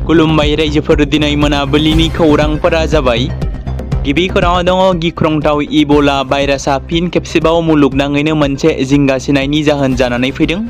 खुलुमबाय रायजोफोर, दिनै मोनाबिलिनि खौरांफोरा जाबाय। गिबि खौराङाव दङ गिख्रंथाव इबोला भाइरासआ फिन खेबसेबाव मुलुगनाङैनो मोनसे जिंगासिनायनि जाहोन जानानै फैदों।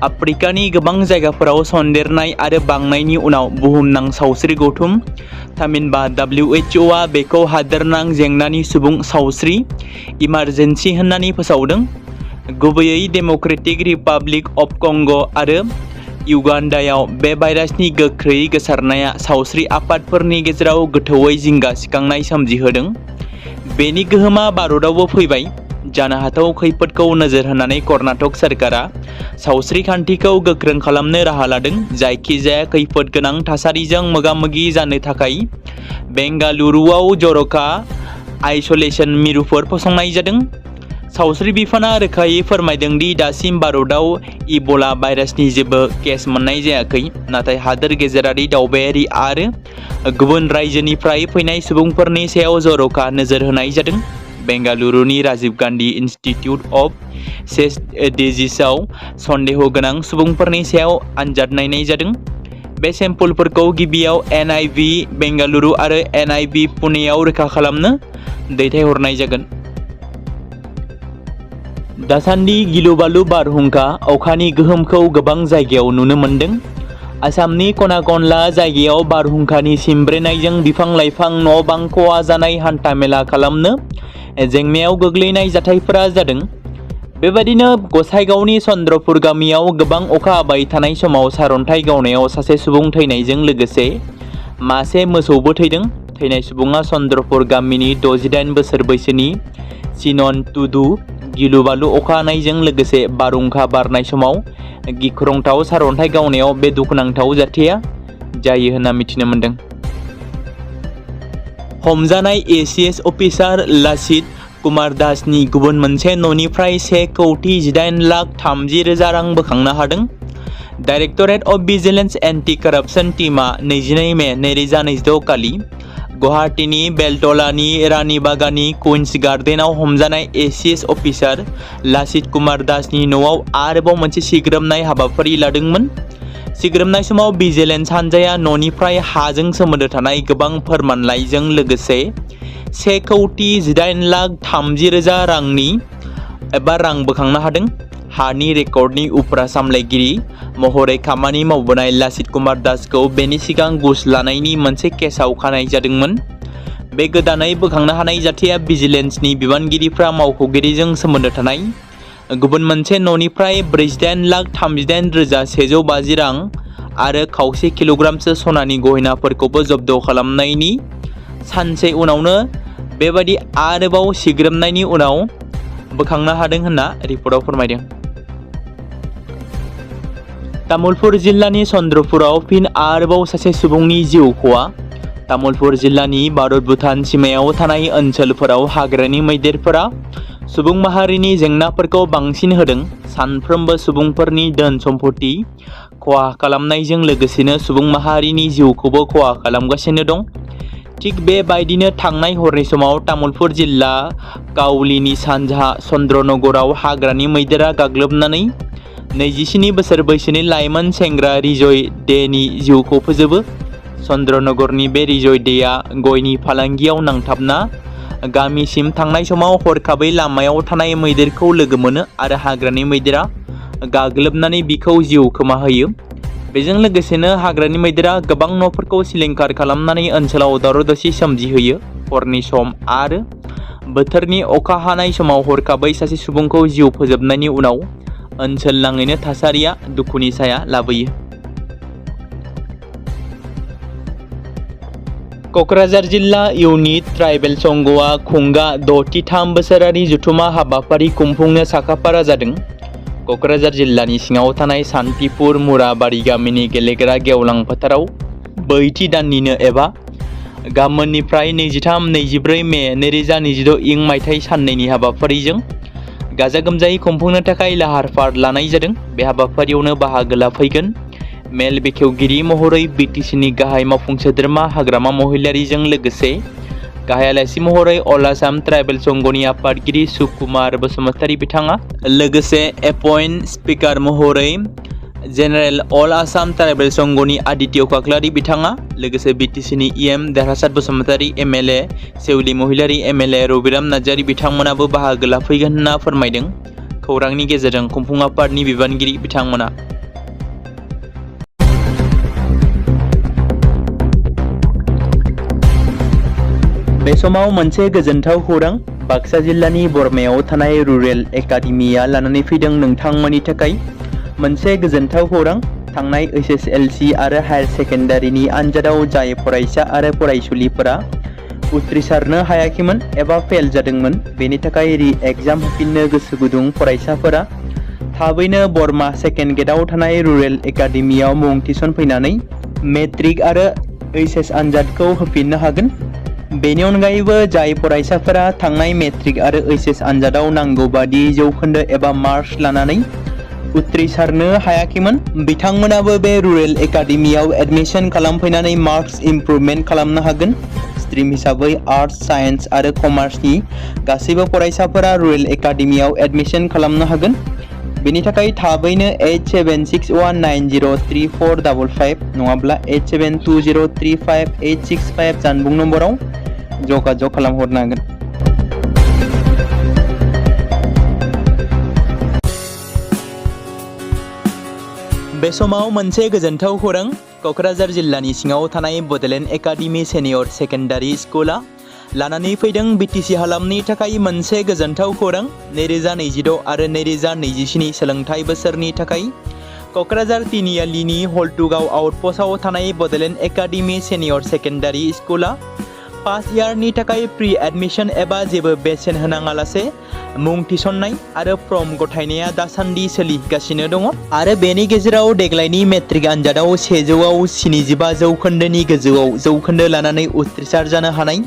आफ्रिकानि गोबां जायगाफोराव सन्देरनाय आरो बांनायनि उनाव बुहुमनां सावस्रि गौथुम थामहिनबा WHOआ बेखौ हादोरनां जेंनानि सुबुं सावस्रि इमारजेन्सि होननानै फोसावदों। गुबैयै डेम'क्रेटिक रिपाब्लिक अफ कंग' आरो युगान्डायाव बे भाइरासनि गोख्रै गोसारनाया सावस्रि आफादफोरनि गेजेराव गोथौवै जिंगा सिखांनाय सोमजिहोदों। बेनि गोहोमा भारतआवबो फैबाय। जानो हाथाव खैफोदखौ नोजोर होनानै कर्नाटक सोरखारा सावस्रि खान्थिखौ गोख्रों खालामनो राहा लादों। जायखिजाया खैफोद गोनां थासारिजों मोगा-मोगि जानो थाखाय बेंगालुरुआव जर'खा आइसोलेसन मिरुफोर फसंनाय जादों। सावस्रि बिफाना रोखायै फोरमायदों दि दासिम भारतआव इबोला भाइरासनि जेबो केस मोननाय जायाखै, नाथाय हादोर गेजेरारि दावबायारि आरो गुबुन रायजोनिफ्राय फैनाय सुबुंफोरनि सायाव जर'खा नोजोर होनाय जादों। बेंगालुरुनि Rajiv Gandhi institute of chest डिजीजआव सन्देह गोनां सुबुंफोरनि सायाव आनजाद नायनाय जादों। बे सेम्पलफोरखौ गिबियाव NIV बेंगालुरु आरो NIV पुनेआव रोखा खालामनो दैथायहरनाय जागोन। दासान्दि गिलु-बालु बारहुंखा अखानि गोहोमखौ गोबां जायगायाव नुनो मोन्दों। आसामनि खना-खनला जायगायाव बारहुंखानि सिमब्रेनायजों बिफां-लाइफां, न'-बां खहा जानाय, हान्था-मेला खालामनो जेंनायाव गोग्लैनाय जाथायफोरा जादों। बेबायदिनो गसाइगावनि चन्द्रपुर गामियाव गोबां अखा हाबाय थानाय समाव सारअन्थाइ गावनायाव सासे सुबुं थैनायजों लोगोसे मासे मोसौबो थैदों। थैनाय सुबुङा चन्द्रपुर गामिनि 68 बोसोर बैसोनि चिनन टुडु। गिलु-बालु अखा हानायजों लोगोसे बारहुंखा बारनाय समाव गिख्रंथाव सारअन्थाइ गावनायाव बे दुखुनांथाव जाथाया जायो होनना मिथिनो मोन्दों। हमजानाय ACS अफिसार लासित कुमार दासनि गुबुन मोनसे न'निफ्राय 1,18,30,000 रां बोखांनो हादों। Directorate of vigilance anti कराप्सन टीमआ 22 May 2026 खालि गुवाहाटीनि बेलतलानि रानीबागाननि कुइन्स गार्डेनाव हमजानाय ACS अफिसार लासित कुमार दासनि न'आव आरोबाव मोनसे सिग्रोमनाय हाबाफारि लादोंमोन। सिग्रोमनाय समाव भिजिलेन्स हान्जाया न'निफ्राय हाजों सोमोन्दो थानाय गोबां फोरमानलाइजों लोगोसे 1,18,30,000 रांनि रां बोखांनो हादों। हानि रेकर्डनि उफ्रा सामलायगिरि महरै खामानि मावबोनाय लासित कुमार दासखौ बेनि सिगां घुस लानायनि मोनसे केसाव खानाय जादोंमोन। बे गोदानै बोखांनो हानाय जाथाया भिजिलेन्सनि बिबानगिरिफ्रा मावख'गिरिजों सोमोन्दो थानाय गुबुन मोनसे न'निफ्राय 48,38,150 रां आरो खावसे किल'ग्रामसो सनानि गहेनाफोरखौबो जब्द खालामनायनि सानसे उनावनो बेबादि आरोबाव सिग्रोमनायनि उनाव बोखांनो हादों होनना रिपर्टआव फोरमायदों। तामुलपुर जिल्लानि चन्द्रपुराव फिन आरोबाव सासे सुबुंनि जिउ खहा। तामुलपुर जिल्लानि भारत-भुटान सिमायाव थानाय ओनसोलफोराव हाग्रानि मैदेरफोरा सुबुं माहारिनि जेंनाफोरखौ बांसिन होदों। सानफ्रोमबो सुबुंफोरनि धोन-सम्पति खहा खालामनायजों लोगोसेनो सुबुं माहारिनि जिउखौबो खहा खालामगासिनो दं। थिग बेबायदिनो थांनाय हरनि समाव तामुलपुर जिल्ला काउलिनि सानजाहा चन्द्रनगराव हाग्रानि मैदेरा गाग्लोबनानै 27 बोसोर बैसोनि लाइमोन सेंग्रा रिजय डेनि जिउखौ फोजोबो। चन्द्रनगरनि बे रिजय डेआ गयनि फालांगियाव नांथाबना गामिसिम थांनाय समाव हरखाबै लामायाव थानाय मैदेरखौ लोगो मोनो आरो हाग्रानि मैदेरा गाग्लोबनानै बिखौ जिउ खोमाहोयो। बेजों लोगोसेनो हाग्रानि मैदेरा गोबां न'फोरखौ सिलिंखार खालामनानै ओनसोलाव दावराव-दावसि सोमजिहोयो। हरनि सम आरो बोथोरनि अखा हानाय समाव हरखाबै सासे सुबुंखौ जिउ फोजोबनायनि उनाव ओनसोल नाङैनो थासारिया दुखुनि साया लाबोयो। क'क्राझार जिल्ला इउनिट ट्राइबेल संघआ खुंगा 63 बोसोरारि जथुमा हाबाफारि खुंफुंनो साखाफारा जादों। क'क्राझार जिल्लानि सिङाव थानाय सान्तिपुर मुराबारि गामिनि गेलेग्रा गेवलां फोथाराव बैथि दाननिनो एबा गाबोननिफ्राय 23-24 मे 2026 इं मायथाइ साननैनि हाबाफारिजों गाजा-गोमजायै खुंफुंनो थाखाय लाहार-फाहार लानाय जादों। बे हाबाफारियावनो बाहागो लाफैगोन मेल बेखेवगिरि महरै BTCनि गाहाय मावफुं सोद्रोमा हाग्रामा महिलारिजों लोगोसे गाहाय आलासि महरै अल आसाम ट्राइबेल संघनि आफादगिरि सुकुमार बसुमतारी बिथाङा, लोगोसे एपइन्ट स्पिकार महरै जेनेरेल अल आसाम ट्राइबेल संघनि आदित्य काक्लारि बिथाङा लोगोसे बिटिसिनि इएम देरहासार बसुमतारि एमएलए सेउलि महिलारि एमएलए रबिराम नार्जारि बिथांमोनाबो बाहागो लाफैगोन होनना फोरमायदों खौरांनि गेजेरजों खुंफुं आफादनि बिबानगिरि बिथांमोना। बे समाव मोनसे गोजोनथाव खौरां बाक्सा जिल्लानि बरमायाव थानाय रुरेल एकाडेमिया लानानै फैदों नोंथांमोननि थाखाय मोनसे गोजोनथाव खौरां। थांनाय एसएसएलसी आरो हायर सेकेन्डारिनि आनजादाव जाय फरायसा आरो फरायसुलिफोरा उथ्रिसारनो हायाखैमोन एबा फेल जादोंमोन बेनि थाखाय रि एग्जाम होफिननो गोसो गुदुं फरायसाफोरा थाबैनो बरमा सेकेन्ड गेटआव थानाय रुरेल एकाडेमियाव मुं थिसनफैनानै मेट्रिक आरो एचएस आनजादखौ होफिननो हागोन। बेनि अनगायैबो जाय फरायसाफोरा थांनाय मेट्रिक आरो एचएस आनजादाव नांगौ बादि जौखोन्दो एबा मार्क्स लानानै उथ्रिसारनो हायाखैमोन बिथांमोनाबो बे रुरेल एकाडेमियाव एडमिशन खालामफैनानै मार्क्स इमप्रुभमेन्ट खालामनो हागोन। स्ट्रिम हिसाबै आर्ट्स साइन्स आरो कमार्सनि गासैबो फरायसाफोरा रुरेल एकाडेमियाव एडमिशन खालामनो हागोन। बेनि थाखाय थाबैनो 8761903455 नङाब्ला 87203585 जानबुं नम्बराव जगाजग खालामहरनो हागोन। बे समाव मोनसे गोजोनथाव खौरां क'क्राझार जिल्लानि सिङाव थानाय बड'लेण्ड एकाडेमि सेनियर सेकेन्डारि स्कुला लानानै फैदों बिटिसि हालामनि थाखाय मोनसे गोजोनथाव खौरां। 2026 आरो 2027 सोलोंथाइ बोसोरनि थाखाय क'क्राझार तिनिआलिनि हल्टुगाव आउटपस्टआव थानाय बड'लेण्ड एकाडेमि सेनियर सेकेन्डारि स्कुला फार्स्ट इयारनि थाखाय प्रि एडमिशन एबा जेबो बेसेन होनाङालासे मुं थिसननाय आरो फर्म गथायनाया दासान्दि सोलिगासिनो दङ आरो बेनि गेजेराव देग्लायनि मेट्रिक आनजादाव 100आव 75 जौखोन्दोनि गोजौआव जौखोन्दो लानानै उथ्रिसार जानो हानाय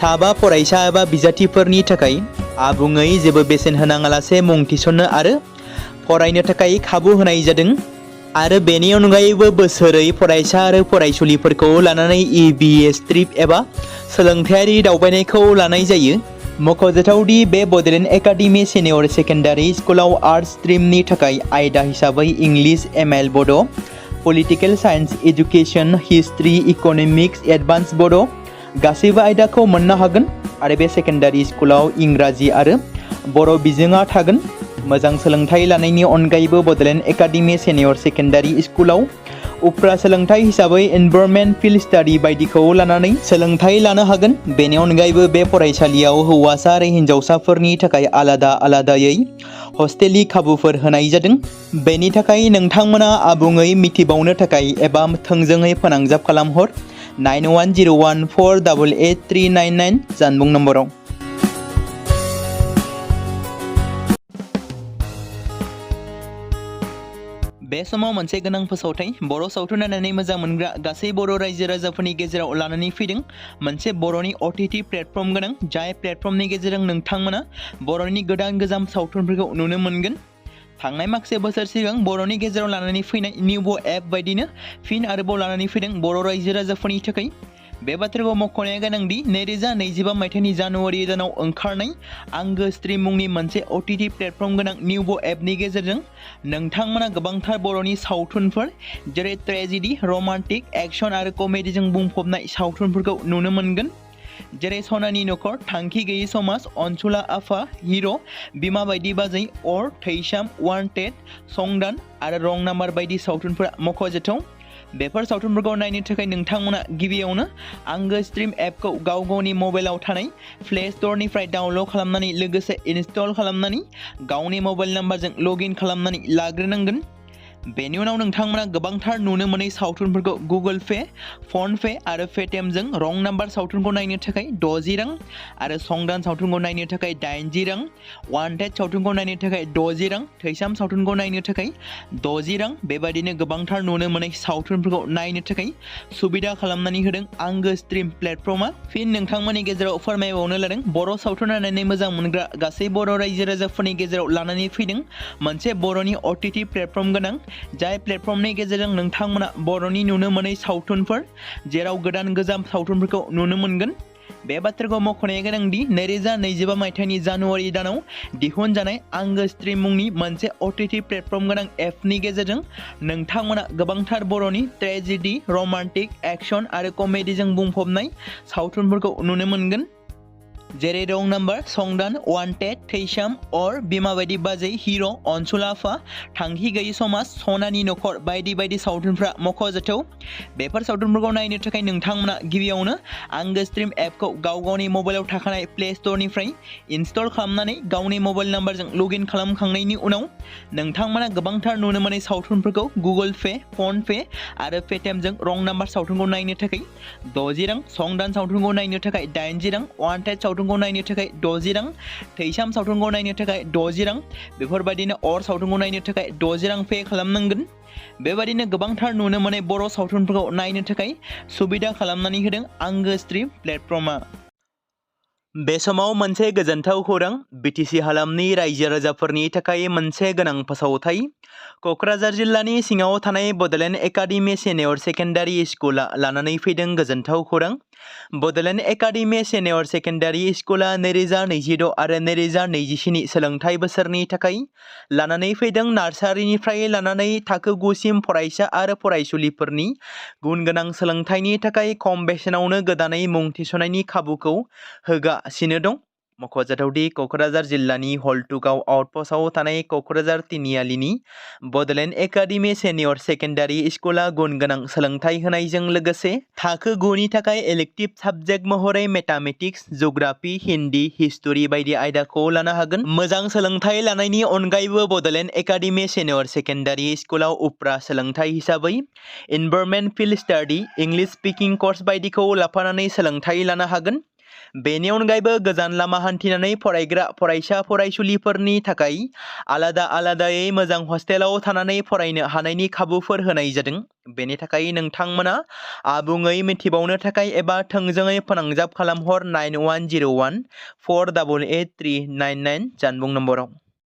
साबा फरायसा एबा बिजाथिफोरनि थाखाय आबुङै जेबो बेसेन होनाङालासे मुं थिसननो आरो फरायनो थाखाय खाबु होनाय जादों आरो बेनि अनगायैबो बोसोरै फरायसा आरो फरायसुलिफोरखौ लानानै EBS ट्रिप एबा सोलोंथायारि दावबायनायखौ लानाय जायो। मख'जाथावदि बे बड'लेण्ड एकाडेमि सेनियर सेकेन्डारि स्कुलाव आर्ट्स स्ट्रिमनि थाखाय आयदा हिसाबै इंलिश ML बड', political science education, history, economics, advance बड' गासैबो आयदाखौ मोननो हागोन आरो बे सेकेन्डारि स्कुलाव इंराजि आरो बर' बिजोङा थागोन। मोजां सोलोंथाइ लानायनि अनगायैबो बड'लेण्ड एकाडेमि सेनियर सेकेन्डारि स्कुलाव उफ्रा सोलोंथाइ हिसाबै एनभायरनमेन्ट फिल्ड स्टाडि बायदिखौ लानानै सोलोंथाइ लानो हागोन। बेनि अनगायैबो बे फरायसालियाव हौवासा आरो हिन्जावसाफोरनि थाखाय आलादा आलादायै हस्टेलनि खाबुफोर होनाय जादों। बेनि थाखाय नोंथांमोना आबुङै मिथिबावनो थाखाय एबा थोंजोङै फोनांजाब खालामहर 9101488399 जानबुं नम्बराव। बे समाव मोनसे गोनां फोसावथाय बर' सावथुन नायनानै मोजां मोनग्रा गासै बर' रायजो राजाफोरनि गेजेराव लानानै फैदों मोनसे बर'नि OTT प्लेटफर्म गोनां जाय प्लेटफर्मनि गेजेरजों नोंथांमोना बर'नि गोदान गोजाम सावथुनफोरखौ नुनो मोनगोन। थांनाय माखासे बोसोर सिगां बर'नि गेजेराव लानानै फैनाय निउबो एप बायदिनो फिन आरोबाव लानानै फैदों बर' रायजो राजाफोरनि थाखाय। बे बाथ्राखौ मख'नाया गोनांदि 2025 मायथाइनि जानुवारि दानाव ओंखारनाय आंगो स्ट्रिम मुंनि मोनसे OTT प्लेटफर्म गोनां निउबो एपनि गेजेरजों नोंथांमोना गोबांथार बर'नि सावथुनफोर जेरै ट्रेजेडि, रमान्टिक, एक्सन आरो कमेडिजों बुंफबनाय सावथुनफोरखौ नुनो मोनगोन। जेरै सनानि नखर, थांखि गैयै समाज, अनसुला आफा, हिर', बिमा बायदि बाजै, अर, थैसाम, वान्टेड, संदान आरो रं नाम्बार बायदि सावथुनफोरा मख'जाथाव। बेफोर सावथुनफोरखौ नायनो थाखाय नोंथांमोना गिबियावनो आंगो स्ट्रिम एपखौ गाव गावनि मबाइलाव थानाय प्ले स्ट'रनिफ्राय डाउनल'ड खालामनानै लोगोसे इनस्टल खालामनानै गावनि मबाइल नाम्बारजों लगइन खालामनानै लाग्रोनांगोन। बेनि उनाव नोंथांमोना गोबांथार नुनो मोनै सावथुनफोरखौ गुगोल पे, फन पे आरो पेटिएमजों रं नाम्बार सावथुनखौ नायनो थाखाय 60 रां आरो संदान सावथुनखौ नायनो थाखाय 80 रां, वान्टेड सावथुनखौ नायनो थाखाय 60 रां, थैसाम सावथुनखौ नायनो थाखाय 60 रां बेबायदिनो गोबांथार नुनो मोनै सावथुनफोरखौ नायनो थाखाय सुबिदा खालामनानै होदों आंगो स्ट्रिम प्लेटफर्मा। फिन नोंथांमोननि गेजेराव फोरमायबावनो लादों बर' सावथुन नायनानै मोजां मोनग्रा गासै बर' रायजो राजाफोरनि गेजेराव लानानै फैदों मोनसे बर'नि OTT प्लेटफर्म गोनां जाय प्लेटफर्मनि गेजेरजों नोंथांमोना बर'नि नुनो मोनै सावथुनफोर जेराव गोदान गोजाम सावथुनफोरखौ नुनो मोनगोन। बे बाथ्राखौ मख'नाया गोनांदि 2025 मायथाइनि जानुवारि दानाव दिहुनजानाय आंगो स्ट्रीम मुंनि मोनसे OTT प्लेटफर्म गोनां एपनि गेजेरजों नोंथांमोना गोबांथार बर'नि ट्रेजेडी, रमान्टिक, एक्शन आरो कमेडीजों बुंफबनाय सावथुनफोरखौ नुनो मोनगोन। जेरै रं नाम्बार, संदान, वान्टेड, थैसाम, अर, बिमा बायदि बाजै, हिर', अनसुला आफा, थांखि गैयि समाज, सनानि नखर बायदि बायदि सावथुनफ्रा मख'जाथाव। बेफोर सावथुनफोरखौ नायनो थाखाय नोंथांमोना गिबियावनो आंगो स्ट्रीम एपखौ गावनि मबाइलाव थाखानाय प्ले स्ट'रनिफ्राय इनस्टल खालामनानै गावनि मबाइल नाम्बारजों लगइन खालामखांनायनि उनाव नोंथांमोना गोबांथार नुनो मोननाय सावथुनफोरखौ गुगोल पे, फन पे आरो पेटिएमजों रं नाम्बार सावथुनखौ नायनो थाखाय 60 रां, संदान सावथुनखौ नायनो थाखाय 80 रां, वान्टेड सावथुनखौ नायनो थाखाय 60 रां, थैसाम सावथुनखौ नायनो थाखाय 60 रां, बेफोरबायदिनो अर सावथुनखौ नायनो थाखाय 60 रां पे खालामनांगोन। बेबायदिनो गोबांथार नुनो मोननाय बर' सावथुनफोरखौ नायनो थाखाय सुबिदा खालामनानै होदों आंगो स्ट्रीम प्लेटफर्मा। बे समाव मोनसे गोजोनथाव खौरां, BTC हालामनि रायजो राजाफोरनि थाखाय मोनसे गोनां फोसावथाय। क'क्राझार जिल्लानि सिङाव थानाय बड'लेण्ड एकाडेमि सिनियर सेकेन्डारि स्कुला लानानै फैदों गोजोनथाव खौरां। बड'लेण्ड एकाडेमि सिनियर सेकेन्डारि स्कुला 2026 आरो 2027 सोलोंथाइ बोसोरनि थाखाय लानानै फैदों नार्सारिनिफ्राय लानानै थाखो 9 सिम फरायसा आरो फरायसुलिफोरनि गुन गोनां सोलोंथाइनि थाखाय खम बेसेनावनो गोदानै मुं थिसननायनि खाबुखौ होगासिनो दं। मख'जाथावदि क'क्राझार जिल्लानि हल्टुगाव आउटपस्टआव थानाय क'क्राझार तिनिआलिनि बड'लेण्ड एकाडेमि सिनियर सेकेन्डारि स्कुला गुन गोनां सोलोंथाइ होनायजों लोगोसे थाखो 9 नि थाखाय इलेक्टिभ साबजेक्ट महरै मेथामेटिक्स, जिअ'ग्राफि, हिन्दी, हिस्टरि बायदि आयदाखौ लानो हागोन। मोजां सोलोंथाइ लानायनि अनगायैबो बड'लेण्ड एकाडेमि सिनियर सेकेन्डारि स्कुलाव उफ्रा सोलोंथाइ हिसाबै environment field study, English speaking course बायदिखौ लाफानानै सोलोंथाइ लानो हागोन। बेनि अनगायैबो गोजान लामा हान्थिनानै फरायग्रा फरायसा फरायसुलिफोरनि थाखाय आलादा आलादायै मोजां हस्टेलाव थानानै फरायनो हानायनि खाबुफोर होनाय जादों। बेनि थाखाय नोंथांमोना आबुङै मिथिबावनो थाखाय एबा थोंजोङै फोनांजाब खालामहर 9101 488 399 जानबुं नम्बराव।